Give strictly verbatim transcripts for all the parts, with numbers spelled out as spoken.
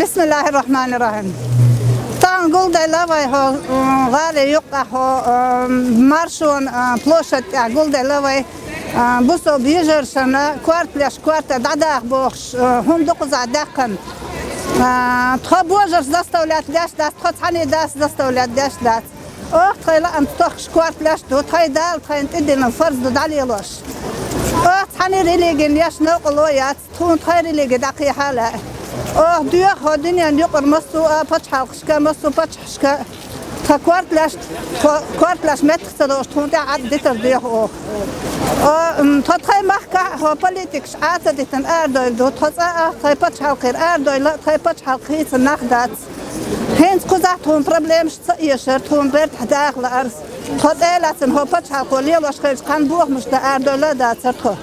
بسم الله الرحمن الرحيم. Тахан гулдайла вай хӀо, м, гӀалин юккъехь хӀо, м, Маршон, м, площадь тӀехь гулдайла вай, м, бусалба йижаршна, корта леш, корта дӀадаха бохуш, м, хӀума дукхаза даьккхина. М, тхо божарш заставлять деш дац, тхо цхьаьний дас заставлять деш дац. Оха тхайн лаамца тохкаш корта леш ду, тхайн Дала тхайна тӀедиллина фарз ду дӀалелош. Оха цхьаьний религина еш новкъарло яц, тхуна тхайн религи дӀакхехьа а лаьа. Оха доьху хӀо дуьненан юкъара массо а пачхьалкхашка, массо а паччахьашка. Тхан корта леш, тхо-, корта леш меттах ца долуш, тхуна тӀехь Ӏад дитар доьху оха. О, м, тхо тхайн махкахь а хӀо политикаш Ӏа ца дитина арадойла ду, тхо цкъа а тхайн пачхьалкхера арадойла, тхайн пачхьалкх хийцина нах дац. ХӀинца кхузахь тхуна проблемаш ца эшар, тхуна бертахь даха лаар. Тхо тӀе а лаьцна хӀо пачхьалкхо лелош хилча, кхана бохамаш дан арадойла а дацара тхо.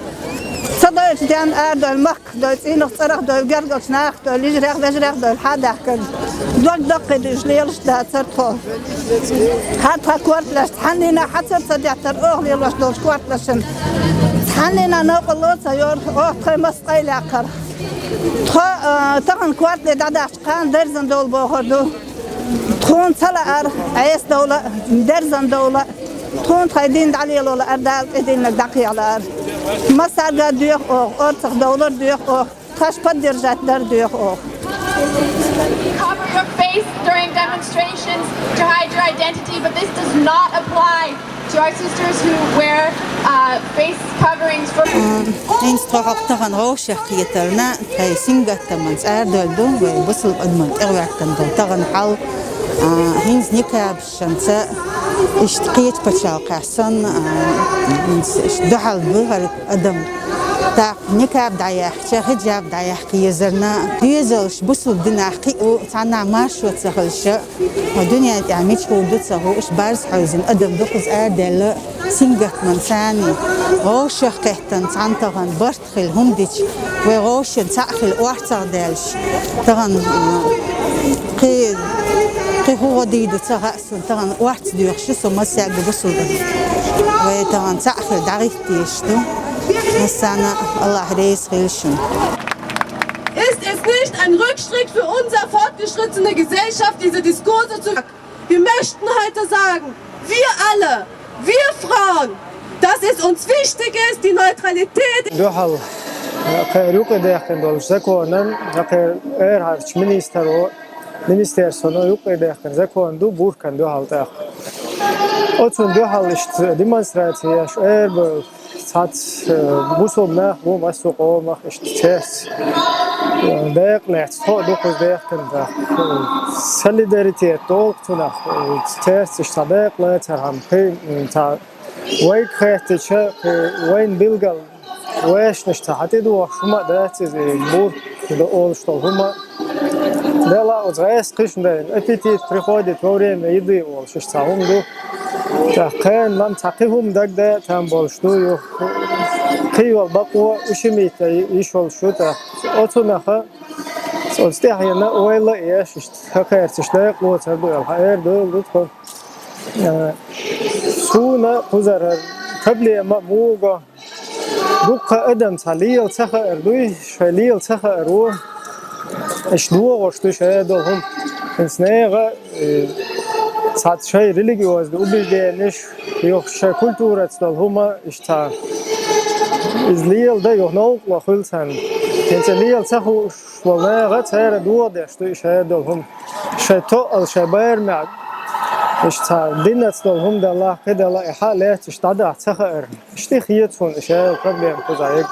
Ца дойлучу денна арадойла, махках дойла, цӀийнах цӀарах дойла, гергарчу нахах дойла, йижарех, вежарех дойла, хьан даьхкина. Дог даккхий дуьйш лелаш дацара тхо. ХӀара тхан корта леш, цхьаннена хьацар ца деттара оха лелош долчу корта лешна. Цхьаннена новкъарло ца йора, оха тхайн массо а къайлаяккхара. Тхо, а, тахана корта ле дӀадахча, кхана дерзан довла бохур ду. Тхуна ца лаара, Ӏеса довла, дерзан довла. Тхуна тхайн дин дӀалело лаара, Дала тӀедиллинарг дӀакхехьа лаара. Массаьрга доьху оха, орцах довлар доьху оха, тхаш поддержать дар доьху оха. Cover your face during demonstrations to hide your identity, but this does not apply to our sisters who wear, uh, face coverings for. ХӀинца тхо хӀокху тахана вовшах кхетарна, тхайн сингаттаман цӀа арадойла ду, вай бусалба адаман тӀехӀоьттина долу тахана хьал, а, хӀинца никабашца, иштта кхечу пачхьалкхехь санна, а, иштта дуьхьал бу хӀара адам. ТӀаккха никаб дӀаяьхча, хиджаб дӀаяьхка езарна, доьзалш бусалба динехь кхио, цхьаннахь маршо ца хилча, хӀо дуьнен тӀехь мича хӀума ду ца хууш, барз хьевзина адам дукхаза арадаьлла, сингаттаман царний, вовшах кхеттана цхьана тахана барт хила хӀума дича, вай вовшийн цхьаъ хила орцах даьлча, тахана, м, кхин, кхин хӀун гӀо дийр ду ца хаьа суна, тахана орца доьхуш ю со массаьрга бусалба. Вай тахана цхьаъ хила дӀагӀиттийша ду. Массарна Аллахь реза хуьлда шуна. Ist es nicht ein Rückschritt für unsere fortgeschrittene Gesellschaft, diese Diskurse zu Wir möchten heute sagen, wir alle, wir Frauen, dass es uns wichtig ist, die Neutralität. Дуьхьал, кхеран юкъадаьккхина долчу законан, кхеран эрхьарчу министро, министерствоно юкъадаьккхина закон ду, буркан дуьхьал тӀаккха. Оцунна дуьхьал иштта демонстрацеш эр бу. Цхьацца, э, бусалба нах бу массо а къомах, иштта церца, э, декъа лаьцна, тхо а дукхаза даьккхина тӀаккха, э, солидаритет долу цунах, э, церца иштта цхьа декъа лацархьама, кхин, э, цхьа вайга хаьттича, кхин вайна билггал вешнаш цхьа хьан тӀедогӀуш хӀума а дац иза, и бур ду олуш долу хӀума. Дела оцу гӀаьс кхишна дайна, аппетит приходит во время еды олуш, иштта цхьа хӀума ду. ТӀаккха кхана лам цхьа кхин хӀума дагда там болуш ду, юха кхин йолу бакъо ишимита йиш йолуш ю тӀаккха. Оцунаха оцу тӀаьхьенна ойла а еш, иштта хӀокхерчаш декъа лоцур ду аьлла, хьан эр дуйла ду тхо. Э, суна кхузара проблема муха го? Дуккха адам цхьа лела ца хаар дуй, шайн лела ца хаар ву. Иштта догӀуш ду шайн долу хӀума. ХӀинца нехан, э, цхьа шайн религиозный убежденеш, юха шайн культураца долу хӀума, иштта иза лела дан юха новкъарло хуьлу царна. ХӀинца лела ца хууш волу нехан церан догӀа деш ду и шайн долу хӀума. Шайн тоъал, шайн барамехь, иштта цхьа динаца долу хӀума далахь, кхидала, и хьан лаьцна иштта дӀадахьа ца хаарна. Иштта и хета суна и шайн проблема кхузахь.